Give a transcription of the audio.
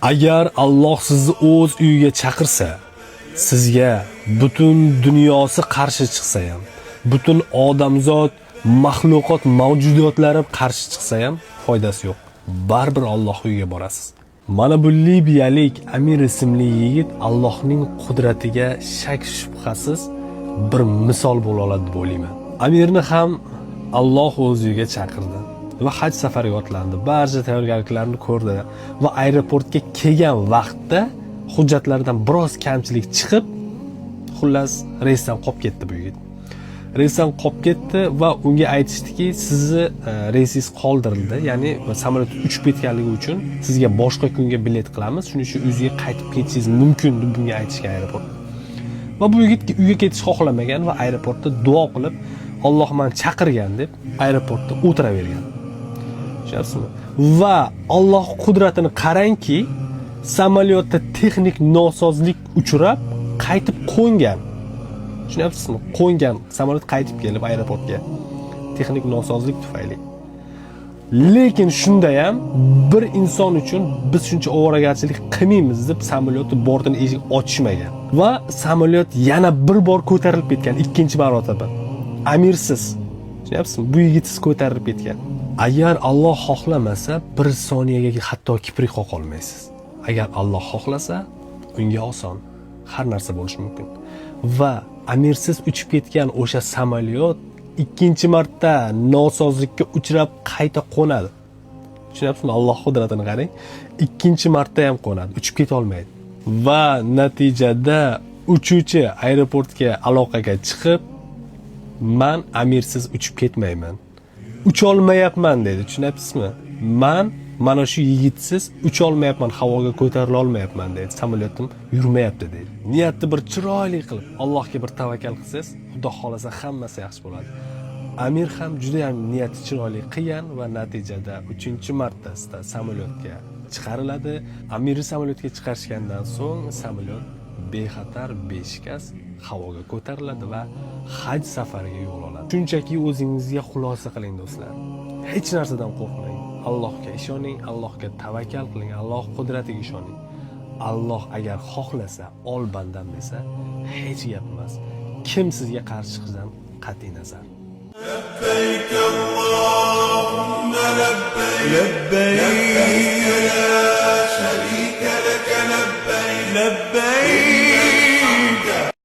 Agar Alloh sizni o'z uyiga chaqirsa, sizga butun dunyosi qarshi chiqsa ham, butun odamzod, maxluqot, mavjudotlari qarshi chiqsa ham foydasi yo'q. Baribir Alloh uyiga borasiz. Mana bu libiyalik Amir ismli yigit Allohning qudratiga shak shubhasiz bir misol bo'la oladi deb o'ylayman. Amirni ham Alloh o'z uyiga chaqirdi va haj safariga otlandi. Barcha tayyorgarliklarni ko'rdi va aeroportga kelgan vaqtda hujjatlardan biroz kamchilik chiqib, xullas, reysdan qolib ketdi bu yigit. Reysdan qolib ketdi va unga aytishdiki, sizni reysingiz qoldirildi, ya'ni samolyot uchib ketganligi uchun sizga boshqa kunga bilet qilamiz, shuning uchun uyingizga qaytib ketishingiz mumkin deb bunga aytishgan aeroportda. Va bu yigit uyga ketishni xohlamagan va aeroportda duo qilib, "Alloh mani chaqirgan" deb aeroportda o'tiravergan. Tushunyapsizmi? Va Alloh qudratini qarangki, samolyotda texnik nosozlik uchrab, qaytib qo'ngan. Tushunyapsizmi? Qo'ngan samolyot qaytib kelib aeroportga texnik nosozlik tufayli. Lekin shunda ham bir inson uchun biz shuncha ovoragarchilik qilmaymiz deb samolyotni bortini eshik ochishmagan va samolyot yana bir bor ko'tarilib ketgan, ikkinchi marotaba. Amirsiz. Tushunyapsizmi? Bu yigitsiz ko'tarilib ketgan. Agar Alloh xohlamasa, bir soniyaga hatto kiprik qoqa olmaysiz. Agar Alloh xohlasa, unga oson. Har narsa bo'lishi mumkin. Va amirsiz uchib ketgan o'sha samolyot ikkinchi marta nosozlikka uchrab qayta qo'nadi. Tushunyapsizmi? Alloh qudratini qarang. Ikkinchi marta ham qo'nadi, uchib keta olmaydi. Va natijada uchuvchi aeroportga aloqaga chiqib, "Man amirsiz uchib ketmayman. Ucholmayapman" dedi. Tushunyapsizmi? "Man mana shu yigitsiz ucholmayapman, havoga ko'tarila olmayapman" dedi. "Samolyotim yurmayapti" dedi. Niyatni bir chiroyli qilib, Allohga bir tavakkal qilsangiz, Xudo xohlasa hammasi yaxshi bo'ladi. Amir ham juda ham niyati chiroyli qilgan va natijada uchinchi martasida samolyotga chiqariladi. Amirni samolyotga chiqarishgandan so'ng samolyot bexatar, beshikast havoga ko'tariladi va haj safariga yo'l oladi. Shunchaki o'zingizga xulosa qiling, do'stlar. Hech narsadan qo'rqmang. Allohga ishoning, Allohga tavakkal qiling, Alloh qudratiga ishoning. Alloh agar xohlasa, "Ol bandam" desa, hech gap emas. Kim sizga qarshi chiqishidan qat'iy nazar. لبيك اللهم لبيك، لبيك لا شريك لك لبيك، لبيك.